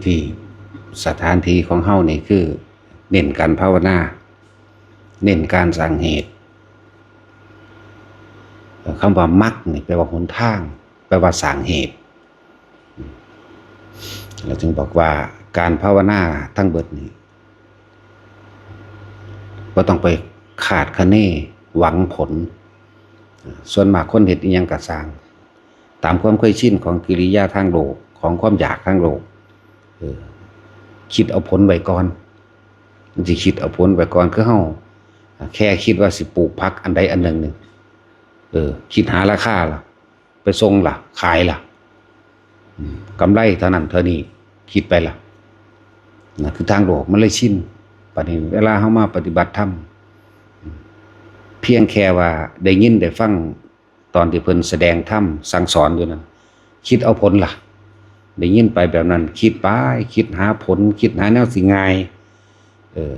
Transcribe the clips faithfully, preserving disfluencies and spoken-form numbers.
ที่สถานที่ของเฮานี่คือเน้นการภาวนา เน้นการสร้างเหตุ คำว่ามรรคนี่แปลว่าหนทาง แปลว่าสร้างเหตุ เราจึงบอกว่าการภาวนาทั้งเบิดนี่บ่ต้องไปคาดคะเนหวังผล ส่วนมากคนเฮ็ดอิหยังก็ซ่าง ตามความเคยชินของกิริยาทางโลก ของความอยากทางโลก เออ คิดเอาผลไว้ก่อน มันสิคิดเอาผลไว้ก่อน คือเฮาแค่คิดว่าสิปลูกผักอันใดอันหนึ่งนี่ เออ คิดหาราคาล่ะ ไปส่งล่ะ ขายล่ะ อืม กำไรเท่านั้นเท่านี้ คิดไปล่ะ นะ คือทางโลกมันเลยชิน บัดนี้เวลาเฮามาปฏิบัติธรรม เพียงแค่ว่าได้ยินได้ฟัง ตอนที่เพิ่นแสดงธรรมสั่งสอนอยู่นั้น คิดเอาผลล่ะ ได้ยินไปแบบนั้น คิดไป คิดหาผล คิดหาแนวสิง่าย เออ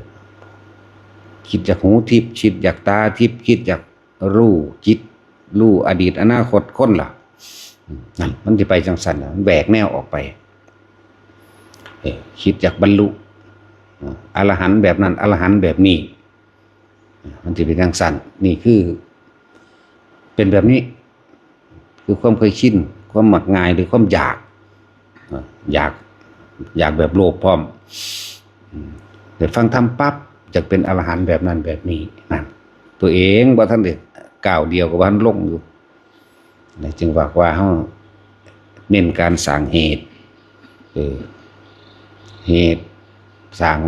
คิดอยากหูทิพย์ คิดอยากตาทิพย์ คิดอยากรู้จิต รู้อดีตอนาคตคนล่ะ อืม นั่น มันสิไปจังซั่นน่ะ มันแหวกแนวออกไป เออ คิดอยากบรรลุ อ่า อรหันต์แบบนั้น อรหันต์แบบนี้ มันสิเป็นจังซั่น นี่คือ เป็นแบบนี้ คือความเคยชิน ความมักง่าย หรือความอยาก อ่า อยาก อยากแบบโลภพร้อม อืม ได้ฟังธรรมปั๊บ อยากเป็นอรหันต์แบบนั้นแบบนี้ นั่น ตัวเองบ่ทันได้ก้าวเดียวก็บ่ทันลงอยู่ นะ จึงว่า ว่าเฮาเน้นการสร้างเหตุ เออ เหตุสร้าง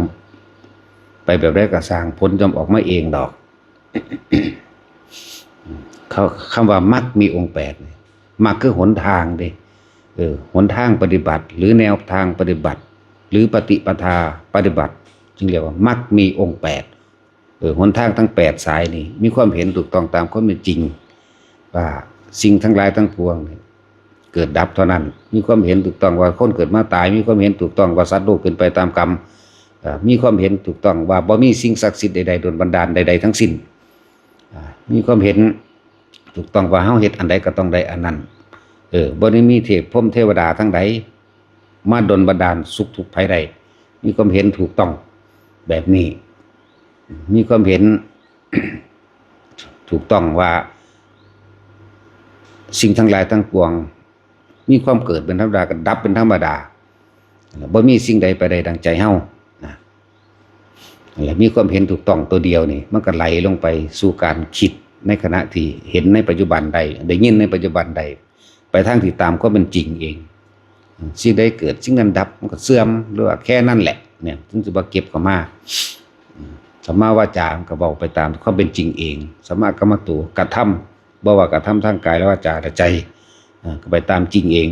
ไปแบบใดก็ซ่าง ผลย่อมออกมาเองดอก เขา คำว่ามรรคมีองค์แปดนี่ มรรคคือหนทางเด้ เออ หนทางปฏิบัติ หรือแนวทางปฏิบัติ หรือปฏิปทาปฏิบัติ จึงเรียกว่ามรรคมีองค์แปด เออ หนทางทั้งแปดสายนี่ มีความเห็นถูกต้องตามความเป็นจริง ว่าสิ่งทั้งหลายทั้งปวงนี่เกิดดับเท่านั้น มีความเห็นถูกต้องว่าคนเกิดมาตาย มีความเห็นถูกต้องว่าสัตว์โลกเป็นไปตามกรรม เอ่อ มีความเห็นถูกต้องว่าบ่มีสิ่งศักดิ์สิทธิ์ใดๆดลบันดาลใดๆทั้งสิ้น อ่า มีความเห็นถูกต้องว่าเฮาเฮ็ดอันใดก็ต้องได้อันนั้น เออ บ่ได้มีเทพพรหมเทวดาทั้งใดมาดลบันดาลสุขทุกข์ภัยได้ มีความเห็นถูกต้องแบบนี้ มีความเห็น ถูกต้องว่า สิ่งทั้งหลายทั้งปวง มีความเกิดเป็นธรรมดา ก็ดับเป็นธรรมดา บ่มีสิ่งใดไปได้ดังใจเฮา นะ และมีความเห็นถูกต้องตัวเดียวนี่ มันก็ไหลลงไปสู่การคิดในขณะที่เห็นในปัจจุบันใด ได้ยินในปัจจุบันใด ไปทางที่ตามความเป็นจริงเอง สิ่งใดเกิด สิ่งนั้นดับ มันก็เสื่อม หรือว่าแค่นั้นแหละ เนี่ย ถึงสิบ่เก็บเข้ามา สัมมาวาจา มันก็เว้าไปตามความเป็นจริงเอง สัมมากัมมันโต กระทำ บ่ว่ากระทำทางกายและวาจาและใจ อ่า ก็ไปตามจริงเอง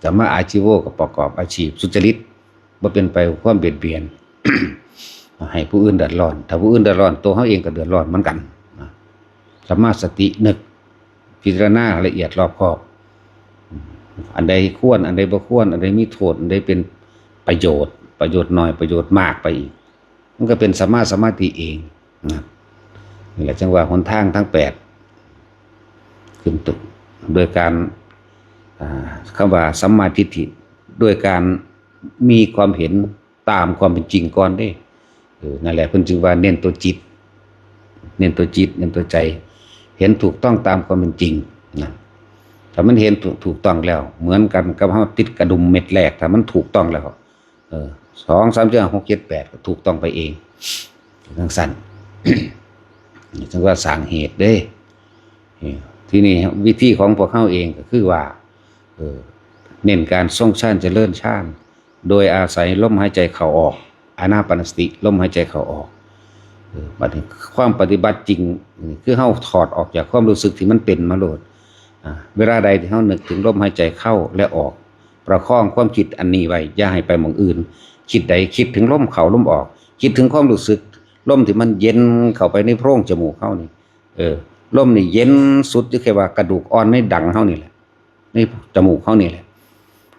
สัมมาอาชีโว ก็ประกอบอาชีพสุจริต บ่เป็นไปความเบียดเบียน ให้ผู้อื่นเดือดร้อน ถ้าผู้อื่นเดือดร้อน ตัวเฮาเองก็เดือดร้อนเหมือนกัน นะ สัมมาสติ นึกพิจารณาละเอียดรอบคอบ อันใดควร อันใดบ่ควร อันใดมีโทษ อันใดเป็นประโยชน์ ประโยชน์น้อย ประโยชน์มากไปอีก มันก็เป็นสัมมาสมาธิเอง นะ นี่แหละจึงว่าหนทางทั้งแปด ขึ้นต้นโดยการ อ่า คำว่าสัมมาทิฏฐิ โดยการมีความเห็นตามความเป็นจริงก่อนเด้ เออ นั่นแหละเพิ่นจึงว่าเน้นตัวจิต เน้นตัวจิต เน้นตัวใจ เห็นถูกต้องตามความเป็นจริง นะ ถ้ามันเห็นถูก ถูกต้องแล้ว เหมือนกันกับเฮาติดกระดุมเม็ดแรก ถ้ามันถูกต้องแล้ว เออ สอง สาม สี่ ห้า หก เจ็ด แปด ก็ถูกต้องไปเอง จังซั่น จังว่าสร้างเหตุเด้ เออ ทีนี้วิธีของพวกเฮาเองก็คือว่า เออ เน้นการทรงฌานเจริญฌาน โดยอาศัยลมหายใจเข้าออก อานาปานสติ ลมหายใจเข้าออก เออ บัดนี้ความปฏิบัติจริง คือเฮาถอดออกจากความรู้สึกที่มันเป็นมาโลด อ่า เวลาใดที่เฮานึกถึงลมหายใจเข้าและออก ประคองความคิดอันนี้ไว้ อย่าให้ไปหม่องอื่น คิดใดคิดถึงลมเข้าลมออก คิดถึงความรู้สึก ลมที่มันเย็นเข้าไปในโพรงจมูกเฮานี่ เออ ลมนี่เย็นสุดอยู่แค่ว่ากระดูกอ่อนในดังเฮานี่แหละ ในจมูกเฮานี่แหละ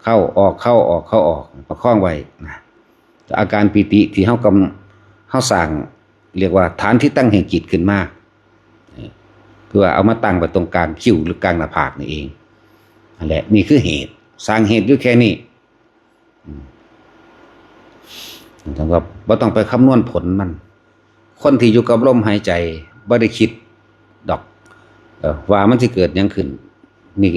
เข้าออก เข้าออก เข้าออก ประคองไว้นะ อาการปีติที่เฮากำ เฮาสร้าง เรียกว่าฐานที่ตั้งแห่งจิตขึ้นมา เออ เพื่อเอามาตั้งไว้ตรงกลางคิ้วหรือกลางหน้าผากนี่เอง นั่นแหละ นี่คือเหตุ สร้างเหตุอยู่แค่นี้ อืม จั่งว่าบ่ต้องไปคำนวณผลมัน คนที่อยู่กับลมหายใจบ่ได้คิดดอก เออ ว่ามันสิเกิดหยังขึ้น นี่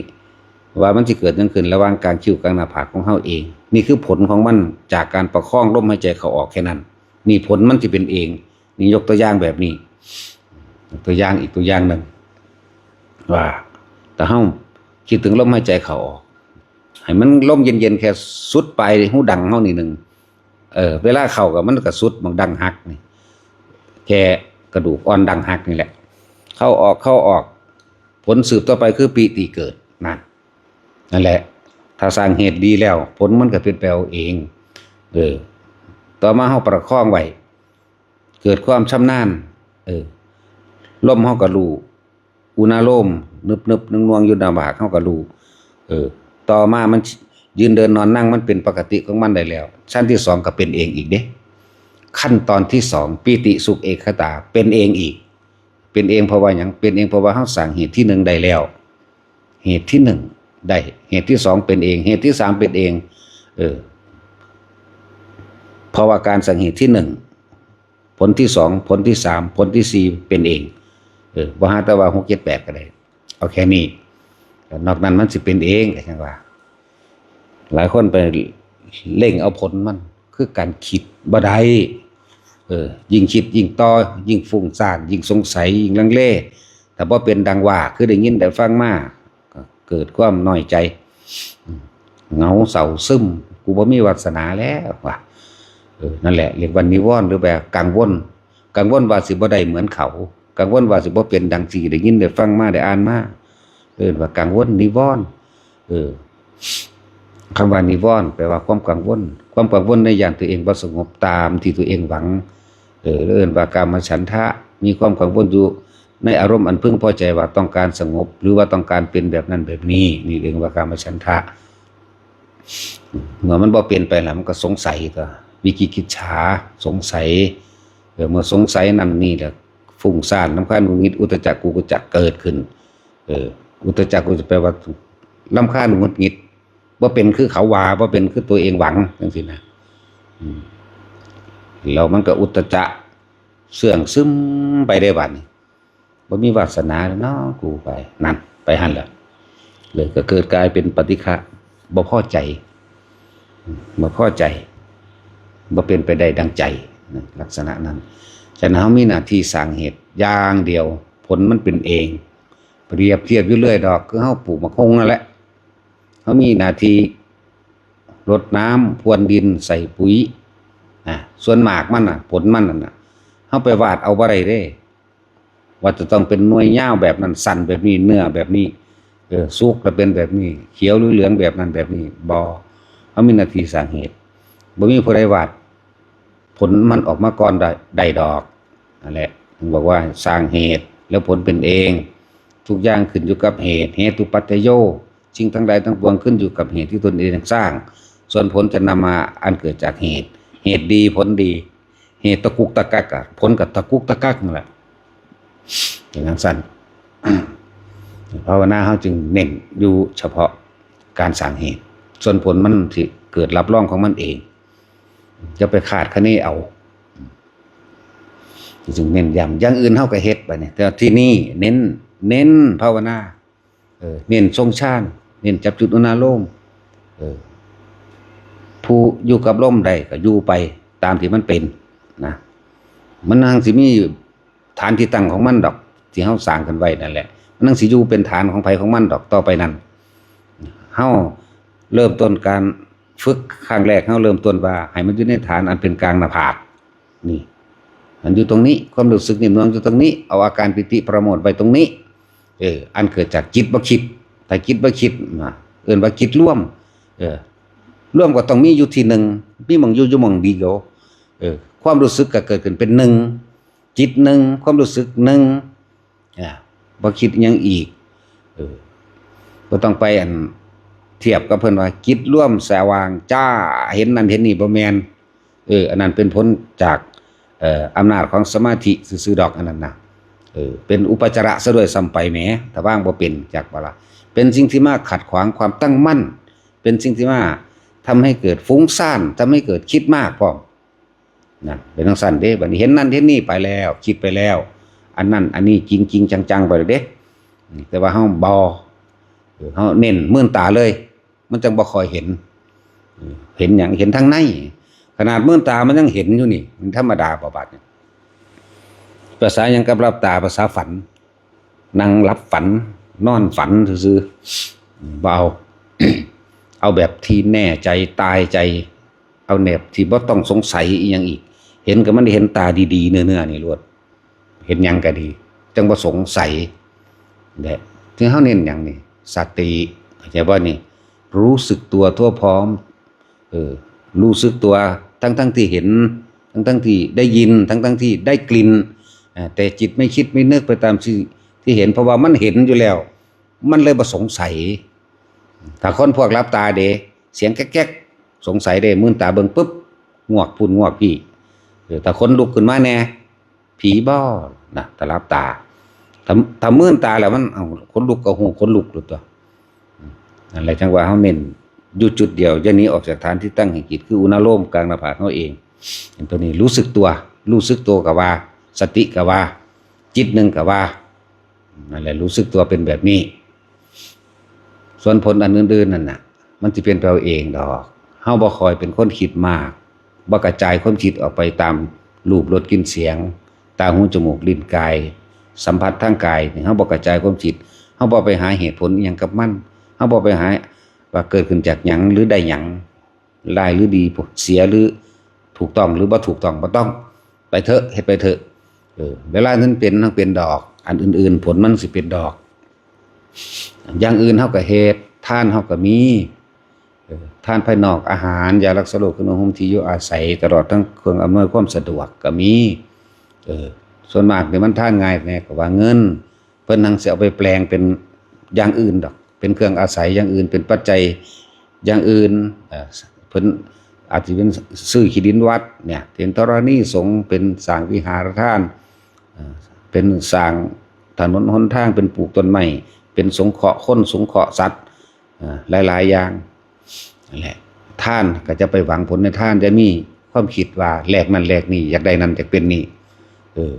ว่ามันสิเกิดหยังขึ้นระหว่างกลางคิ้วกลางหน้าผากของเฮาเอง นี่คือผลของมันจากการประคองลมหายใจเข้าออกแค่นั้น นี่ผลมันสิเป็นเอง นี่ยกตัวอย่างแบบนี้ ยกตัวอย่างอีกตัวอย่างหนึ่ง ว่า ถ้าเฮาคิดถึงลมหายใจเข้าออก ให้มันลมเย็นๆ แค่สุดปลายหูดังเฮานี่หนึ่ง เออ เวลาเข้าก็มันก็สุดหม่องดังหักนี่ แค่กระดูกอ่อนดังหักนี่แหละ เข้าออก เข้าออก ผลสืบต่อไปคือปีติเกิด นั่น นั่นแหละ ถ้าสร้างเหตุดีแล้ว ผลมันก็เป็นไปเอาเอง เออ ต่อมาเฮาประคองไว้ เกิดความชำนาญ เออ ลมเฮาก็รู้ อุณาโลม นึบๆ หน่วงๆ อยู่หน้าผากเฮาก็รู้ เออ ต่อมามันยืนเดินนอนนั่งมันเป็นปกติของมันได้แล้ว ชั้นที่สองก็เป็นเองอีกเด้ ขั้นตอนที่สอง ปีติสุขเอกคตา เป็นเองอีก เป็นเองเพราะว่าหยัง เป็นเองเพราะว่าเฮาสร้างเหตุที่หนึ่งได้แล้ว เหตุที่หนึ่งได้ เหตุที่สองเป็นเอง เหตุที่สามเป็นเอง เออ เพราะว่าการสร้างเหตุที่หนึ่ง ผลที่สอง ผลที่สาม ผลที่สี่เป็นเอง เออ บ่หาแต่ว่าหก เจ็ด แปด ก็ได้ เอาแค่นี้ นอกนั้นมันสิเป็นเอง ก็จั่งว่า หลายคนไปเร่งเอาผลมัน คือการคิดบ่ได้ เออ ยิ่งคิดยิ่งต่อ ยิ่งฟุ้งซ่าน ยิ่งสงสัย ยิ่งลังเล ถ้าบ่เป็นดังว่า คือได้ยินได้ฟังมา ก็เกิดความน้อยใจ อืม เหงาเศร้าซึม กูบ่มีวาสนาแล้วว่ะ เออ นั่นแหละ เรียกว่านิวรณ์ หรือแบบกังวล กังวลว่าสิบ่ได้เหมือนเขา กังวลว่าสิบ่เป็นดังที่ได้ยินได้ฟังมาได้อ่านมา เอิ้นว่ากังวลนิวรณ์ เออ คำว่านิวรณ์แปลว่าความกังวล ความกังวลในย่านตัวเองบ่สงบตามที่ตัวเองหวัง เออ เอิ้นว่ากามฉันทะ มีความกังวลอยู่ในอารมณ์อันพึงพอใจว่าต้องการสงบ หรือว่าต้องการเป็นแบบนั้นแบบนี้ นี่เรียกว่ากามฉันทะ เมื่อมันบ่เป็นไปแล้วมันก็สงสัย ก็วิจิกิจฉา สงสัย เออ เมื่อสงสัยนั่นนี่แหละ ฟุ้งซ่าน รำคาญ หงุดหงิด อุทธัจจะ กุกุจจะ เกิดขึ้น เออ อุทธัจจะ กุกุจจะ แปลว่ารำคาญ หงุดหงิด บ่เป็นคือเขาว่า บ่เป็นคือตัวเองหวัง จั่งซี้นะ อืม แล้วมันก็อุทธัจจะ เสื่องซึมไปได้บัดนี้ บ่มีวาสนาแล้วเนาะ กูไป นั่น ไปหั่นแหละ เลยก็เกิดกลายเป็นปฏิฆะ บ่พอใจ บ่พอใจ บ่เป็นไปได้ดังใจ นะ ลักษณะนั้น ฉะนั้นเฮามีหน้าที่สร้างเหตุอย่างเดียว ผลมันเป็นเอง เปรียบเทียบอยู่เรื่อยดอก คือเฮาปลูกหมากฮุ่งนั่นแหละ เฮามีหน้าที่รดน้ำ พรวนดิน ใส่ปุ๋ย นะ ส่วนหมากมันน่ะ ผลมันนั่นน่ะ เฮาไปวาดเอาบ่ได้เด้ ว่าจะต้องเป็นหน่วยยาวแบบนั้น สั้นแบบนี้ เนื้อแบบนี้ เออ สุกแล้วเป็นแบบนี้ เขียวหรือเหลืองแบบนั้นแบบนี้ บ่ เฮามีหน้าที่สร้างเหตุ บ่มีผู้ใดวาดผลมันออกมาก่อนได้ ได้ดอก นั่นแหละ ถึงบอกว่าสร้างเหตุแล้วผลเป็นเอง ทุกอย่างขึ้นอยู่กับเหตุ เหตุปัจจโย สิ่งทั้งหลายทั้งปวงขึ้นอยู่กับเหตุที่ตนเองสร้าง ส่วนผลจะนำมาอันเกิดจากเหตุ เหตุดีผลดี เหตุตะกุกตะกักอะ ผลก็ตะกุกตะกักนั่นแหละ อย่างนั้นสั้น ภาวนาเฮาจึงเน้นอยู่เฉพาะการสร้างเหตุ ส่วนผลมันสิเกิดรับรองของมันเอง อย่าไปคาดคะเนเอา จึงเน้นย้ำ อย่างอื่นเฮาก็เฮ็ดบัดนี้ แต่ที่นี่เน้น เน้นภาวนา เออ เน้นทรงฌาน เน้นจับจุดอุณาโลม เออ ผู้อยู่กับลมได้ก็อยู่ไปตามที่มันเป็นนะ มันจั่งสิมีฐานที่ตั้งของมันดอก ที่เฮาสร้างขึ้นไว้นั่นแหละ มันจั่งสิอยู่เป็นฐานของไผของมันดอก ต่อไปนั้น เฮาเริ่มต้นการฝึกครั้งแรก เฮาเริ่มต้นว่าให้มันอยู่ในฐานอันเป็นกลางหน้าผาก นี่ มันอยู่ตรงนี้ ความรู้สึกนิ่มนวลอยู่ตรงนี้ เอาอาการปีติประโมทย์ไว้ตรงนี้ เออ อันเกิดจากจิตบ่คิด ถ้าจิตบ่คิดนะ เอิ้นว่าจิตรวม เออ รวมก็ต้องมีอยู่ที่หนึ่ง มีหม่องอยู่อยู่หม่องเดียว เออ ความรู้สึกก็เกิดขึ้นเป็นหนึ่ง จิตหนึ่ง ความรู้สึกหนึ่ง อ่า บ่คิดหยังอีก เออ บ่ต้องไปอันเทียบกับเพิ่นว่าจิตรวมสว่างจ้า เห็นนั่นเห็นนี่ บ่แม่น เออ อันนั้นเป็นผลจาก เอ่อ อำนาจของสมาธิซื่อๆดอก อันนั้นนะ เออ เป็นอุปจาระซะด้วยซ้ำไปแหม ถ้าวางบ่เป็น จักบ่ล่ะ เป็นสิ่งที่มาขัดขวางความตั้งมั่น เป็นสิ่งที่มา ทำให้เกิดฟุ้งซ่าน ทำให้เกิดคิดมากพร้อม นะ เป็นจั่งซั้นเด้ บัดนี้เห็นนั่นเห็นนี่ไปแล้ว คิดไปแล้ว อันนั้นอันนี้จริงจริงจังๆไปเลยเด้ แต่ว่าเฮาบ่ เออ เฮาเน้นมืนตาเลย มันจั่งบ่ค่อยเห็น เออ เห็นหยัง เห็นทางใน ขนาดมืนตามันยังเห็นอยู่นี่ มันธรรมดาบ่บาดนี่ ภาษาหยังกับหลับตา ภาษาฝัน นั่งหลับฝัน นอนฝันซื่อๆ บ่เอา เอาแบบที่แน่ใจตายใจ เอาแบบที่บ่ต้องสงสัยอีหยังอีก เห็นก็มันเห็นตาดีๆ เนื้อๆ นี่โลด เห็นหยังก็ดี จั่งบ่สงสัย และที่เฮาเน้นหยังนี่ สติ เข้าใจบ่นี่ รู้สึกตัวทั่วพร้อม เออ รู้สึกตัว ทั้งๆ ที่เห็น ทั้งๆ ที่ได้ยิน ทั้งๆ ที่ได้กลิ่น อ่า แต่จิตไม่คิดไม่นึกไปตามที่ ที่เห็น เพราะว่ามันเห็นอยู่แล้ว มันเลยบ่สงสัย ถ้าคนพวกหลับตาเด้ เสียงแก๊กๆ สงสัยเด้ มืนตาเบิ่งปุ๊บ งวกพุ้นงวกพี้ เออ ถ้าคนลุกขึ้นมาแน่ ผีบ่ นะ ถ้าหลับตา ถ้า ถ้ามืนตาแล้วมัน เอ้า คนลุกก็ฮู้ คนลุกโลดตั๊ว อืม นั่นแหละ จั่งว่าเฮาเน้นอยู่จุดเดียว อย่าหนีออกจากฐานที่ตั้งแห่งจิต คืออุณาโลมกลางหน้าผากเฮาเอง อันตัวนี้รู้สึกตัว รู้สึกตัวก็ว่า สติก็ว่า จิตหนึ่งก็ว่า นั่นแหละ รู้สึกตัวเป็นแบบนี้ ส่วนผลอันอื่นๆ นั่นน่ะ มันสิเป็นไปเอาเองดอก เฮาบ่ค่อยเป็นคนคิดมาก บ่กระจายความคิดออกไปตามรูป รส กลิ่น เสียง ตา หู จมูก ลิ้น กาย สัมผัสทางกายนี่ เฮาบ่กระจายความคิด เฮาบ่ไปหาเหตุผลอิหยังกับมัน เฮาบ่ไปหาว่าเกิดขึ้นจากหยังหรือได้หยัง ร้ายหรือดี เสียหรือถูกต้องหรือบ่ถูกต้อง บ่ต้อง ไปเถอะ เฮ็ดไปเถอะ เออ เวลานั้นเป็น มันเป็นดอก อันอื่นๆ ผลมันสิเป็นดอก อย่างอื่นเฮาก็เฮ็ด ทานเฮาก็มี เออ ทานภายนอก อาหาร ยารักษาโรค เครื่องนุ่งห่ม ที่อยู่อาศัย ตลอดทั้งเครื่องอำนวยความสะดวกก็มี เออ ส่วนมากนี่มันทานง่ายแน่ ก็ว่าเงิน เพิ่นหังสิเอาไปแปลงเป็นอย่างอื่นดอก เป็นเครื่องอาศัยอย่างอื่น เป็นปัจจัยอย่างอื่น เอ่อ เพิ่นอาจสิเป็นซื้อขี้ดินวัดเนี่ย เป็นธรณีสงฆ์ เป็นสร้างวิหารทาน เอ่อ เป็นสร้างถนนหนทาง เป็นปลูกต้นไม้ เป็นสงเคราะห์คน สงเคราะห์สัตว์ เอ่อ หลายๆ อย่าง นั่นแหละ ทานก็จะไปหวังผลในทาน จะมีความคิดว่าแลกนั่นแลกนี่ อยากได้นั่นอยากเป็นนี่ เออ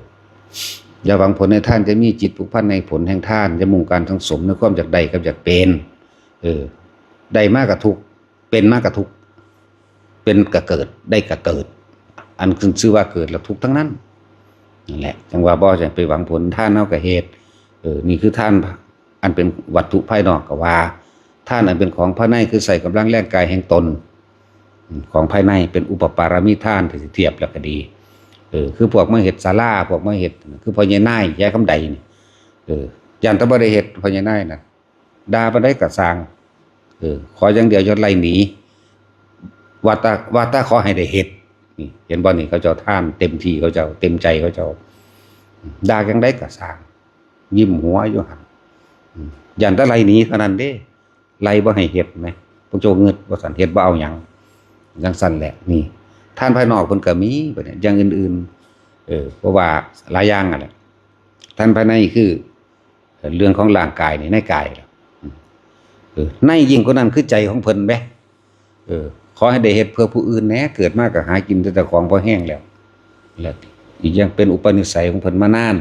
อย่าหวังผลในทาน จะมีจิตผูกพันในผลแห่งทาน จะมุ่งการสังสมในความอยากได้กับอยากเป็น เออ ได้มากกะทุกข์ เป็นมากกะทุกข์ เป็นกะเกิด ได้กะเกิด อันขึ้นชื่อว่าเกิดแล้วทุกข์ทั้งนั้น นั่นแหละ จั่งว่าบ่จะไปหวังผล ทานเฮาก็เฮ็ด เออ นี่คือทานอันเป็นวัตถุภายนอกก็ว่า ทานอันเป็นของภายในคือใช้กำลังแรงกายแห่งตน อืม ของภายในเป็นอุปปารมีทาน ถ้าสิเทียบแล้วก็ดี เออ คือพวกมาเฮ็ดศาลา พวกมาเฮ็ด คือพ่อใหญ่นาย ยายคำใดนี่ เออ ย่านแต่บ่ได้เฮ็ด พ่อใหญ่นายน่ะ ด่าปานใดก็ซ่าง เออ ขออย่างเดียวอย่าไล่หนี ว่าแต่ ว่าแต่ขอให้ได้เฮ็ด นี่ เห็นบ่นี่ เขาเจ้าทานเต็มที่ เขาเจ้าเต็มใจ เขาเจ้า ด่าจั่งใดก็ซ่าง ยิ้มหัวอยู่หั่น อืม ย่านแต่ไล่หนีเท่านั้นเด้ ไล่บ่ให้เฮ็ดแหม พวกเจ้างึดว่าซั่น เฮ็ดบ่เอาหยัง จั่งซั้นแหละ นี่ ทานภายนอกเพิ่นก็มี บัดนี้ อย่างอื่นๆ เออ เพราะว่าหลายอย่างนั่นแหละ ทานภายในคือ เรื่องของร่างกายนี่ ในกายล่ะ อืม เออ ในยิ่งกว่านั้นคือใจของเพิ่นแหม เออ ขอให้ได้เฮ็ดเพื่อผู้อื่นแหน่ เกิดมาก็หากินแต่เจ้าของพอแฮงแล้ว และอีกอย่างเป็นอุปนิสัยของเพิ่นมานาน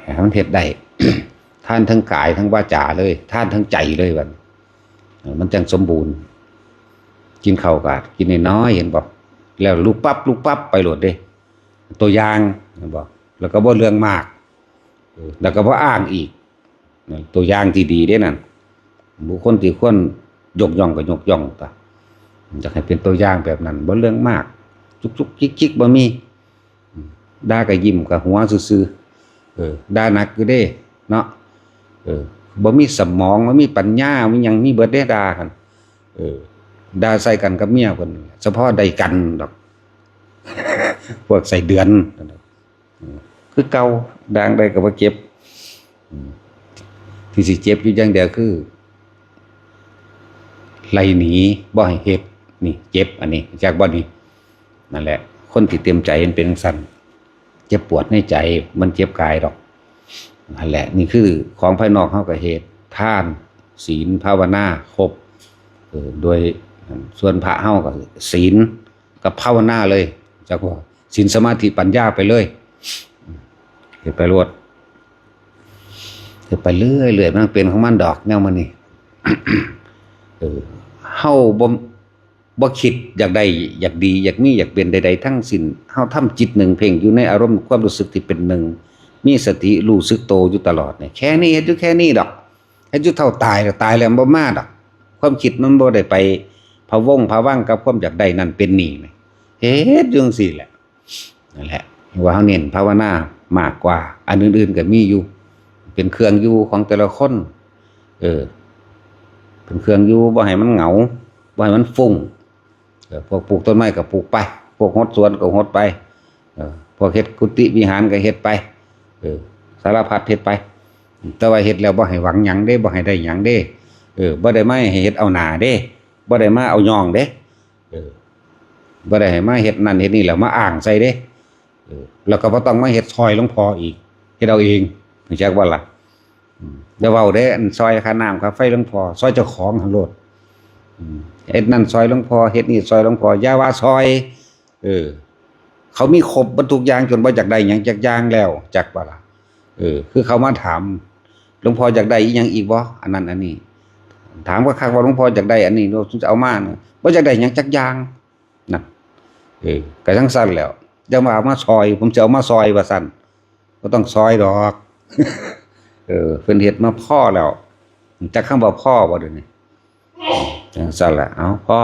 ให้มันเฮ็ดได้ ทานทั้งกายทั้งวาจาเลย ทานทั้งใจเลยบัดนี้ เออ มันจั่งสมบูรณ์ กินข้าวก็กินน้อยๆ เห็นบ่ แล้วลุกปั๊บ ลุกปั๊บ ไปโลดเด้ ตัวอย่าง เห็นบ่ แล้วก็บ่เรื่องมาก เออ แล้วก็บ่อ้างอีก นั่นตัวอย่างที่ดีเด้นั่น บุคคลที่ควรยกย่องก็ยกย่องตั๊ว อยากให้เป็นตัวอย่างแบบนั้น บ่เรื่องมาก จุกจุกจิกจิกบ่มี อืม ด่าก็ยิ้มก็หัวซื่อๆ เออ ด่าหนักอยู่เด้ เนาะ เออ บ่มีสมอง บ่มีปัญญา มีหยัง มีเบิดเด้ด่าหั่น เออ ด่าใส่กันกับเมียเพิ่น เฉพาะได้กันดอก พวกไส้เดือน อืม คือเก่า ด่างใดก็บ่เจ็บ อืม ที่สิเจ็บอยู่อย่างเดียวคือ ไล่หนี บ่ให้เฮ็ด นี่เจ็บ อันนี้ จักบ่นี่ นั่นแหละ คนที่เต็มใจมันเป็นจั่งซั้น เจ็บปวดในใจ มันเจ็บกายดอก นั่นแหละ นี่คือของภายนอกเฮาก็เฮ็ด ทาน ศีล ภาวนา ครบ เออ โดย ส่วนพระเฮาก็ศีลกับภาวนาเลย จักว่าศีลสมาธิปัญญาไปเลย เฮ็ดไปโลด เฮ็ดไปเรื่อยๆ มันเป็นของมันดอกแนวมันนี่ เออ เฮาบ่ บ่คิดอยากได้ อยากดี อยากมี อยากเป็นใดๆ ทั้งสิ้น เฮาทำจิตหนึ่งเพ่งอยู่ในอารมณ์ความรู้สึกที่เป็นหนึ่ง มีสติรู้สึกโตอยู่ตลอดเนี่ย แค่นี้ เฮ็ดอยู่แค่นี้ดอก เฮ็ดอยู่เท่าตายแล้ว ตายแล้วบ่มาดอก ความคิดมันบ่ได้ไปพะวงพะวังกับความอยากได้นั่นเป็นนี่นะ เฮ็ดอยู่จั่งซี้แหละ นั่นแหละ ว่าเฮาเน้นภาวนามากกว่า อันอื่นๆ ก็มีอยู่ เป็นเครื่องอยู่ของแต่ละคน เออ เป็นเครื่องอยู่ บ่ให้มันเหงา บ่ให้มันฟุ้ง เออ พวกปลูกต้นไม้ก็ปลูกไป พวกหดสวนก็หดไป เออ พวกเฮ็ดกุฏิวิหารก็เฮ็ดไป เออ สารพัดเฮ็ดไป แต่ว่าเฮ็ดแล้วบ่ให้หวังหยังเด้ บ่ให้ได้หยังเด้ เออ บ่ได้มาให้เฮ็ดเอาหน้าเด้ บ่ได้มาเอาย่องเด้ เออ บ่ได้ให้มาเฮ็ดนั่นเฮ็ดนี่แล้วมาอ้างใส่เด้ เออ แล้วก็บ่ต้องมาเฮ็ดซอยหลวงพ่ออีก เฮ็ดเอาเอง รู้จักบ่ล่ะ อืม อย่าเว้าเด้ อันซอยค่าน้ำค่าไฟหลวงพ่อ ซอยเจ้าของหั่นโลด อืม เฮ็ดนั่นซอยหลวงพ่อ เฮ็ดนี่ซอยหลวงพ่อ อย่าว่าซอย เออ เขามีครบเบิดทุกอย่างจนบ่อยากได้หยังจักอย่างแล้ว จักบ่ล่ะ เออ คือเขามาถาม หลวงพ่ออยากได้อีหยังอีกบ่ อันนั้นอันนี้ ถามคักๆ ว่าหลวงพ่ออยากได้อันนี้ หลวงพ่อจะเอามานะ บ่อยากได้หยังจักอย่าง นั่น เออ ก็จั่งซั่นแหล้ว จั่งว่าเอามาซอย ผมจะเอามาซอยว่าซั่น บ่ต้องซอยดอก เออ เพิ่นเฮ็ดมาพอแล้ว จักคำว่าพอบ่เดี๋ยวนี้ จั่งซั่นแหละ เอา พอ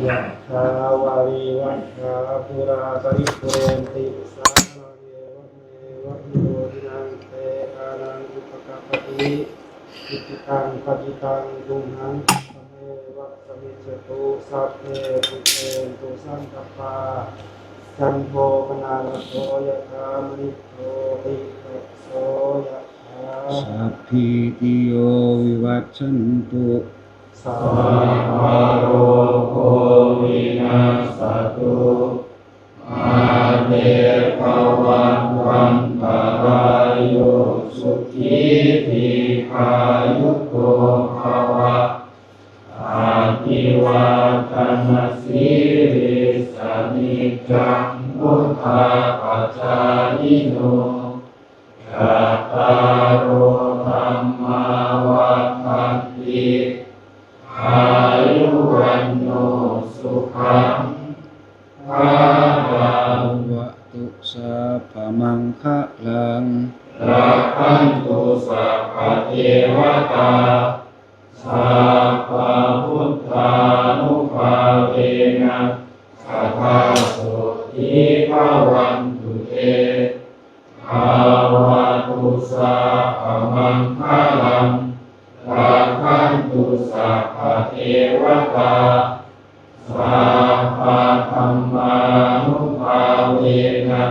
ยะถาวาริวะหาปูราปริปูเรนติสาคาริเอวะเมวะอิโตทินังเปตานังอุปกัปปติ อิจิตังปัจิตังตุมหัง เมวะสมิจจตุ สัพเพปุเรนตุสังกัปปา จันโทปนารโสยะถามณิโชติระโสยะถา สัพพีติโยวิวัชชันตุ สัพพะโรโควินัสสะตุ มาเตภวัตวันตรายโย สุขีทีฆายุโกภวะ อาภิวาทนสีลิสสะนิจจังวุฒาปจายิโน จัตตาโรธัมมาวัฒนติ อายุวันโนสุขังพลัง ภะวะตุสัพพะมังคะลัง รักขันตุสัพพะเทวะตา สัพพะพุทธานุภาเวนะ สะทาโสติภะวันตุเต ภะวะตุสัพพะมังคะลัง รักขันตุสัพพะเทวะตา สัพพะธัมมานุภาเวนะ